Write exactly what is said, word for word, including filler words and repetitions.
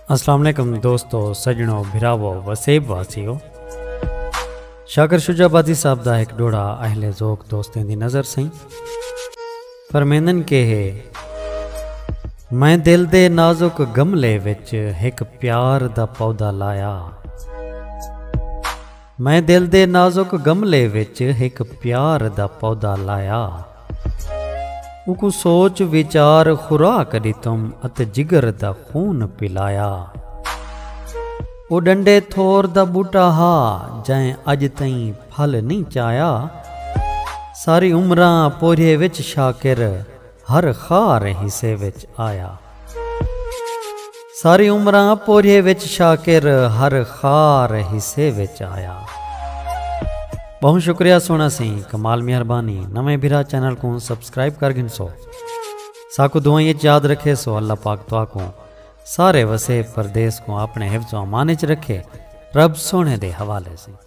السلام علیکم دوستو، سڄݨو، بھراوو، وسیب واسیو۔ شاکر شجاع آبادی صاحب دا ہک ݙوہڑا اہل ذوق دوستیں دی نظر سئیں۔ فرمیندن کہ ہے، میں دل دے نازک گملے وچ ہک پیار دا پودا لایا۔ میں دل دے نازک گملے وچ ہک پیار دا پودا لایا۔ اوکوں سوچ وچار خوراک ݙتم اتے جگر دا خون پلایا۔ او ݙنڈے تھور دا ٻوٹا ہا، جئیں اڄ تئیں پھل نئیں چایا۔ ساری عمراں پورھیے وچ شاکر ہر خار حصے وچ آیا۔ ساری عمراں پورھیے وچ شاکر ہر خار حصے وچ آیا۔ ٻہوں شکریہ سوہݨا سئیں، کمال مہربانی۔ نویں بھرا چینل کوں سبسکرائب کر گھنسو۔ ساکوں دعائیں اچ یاد رکھیسو۔ اللہ پاک تہاکوں سارے وسیب پردیس کوں اپݨے حفظ و امان اچ رکھے۔ رب سوہݨے دے حوالے سئیں۔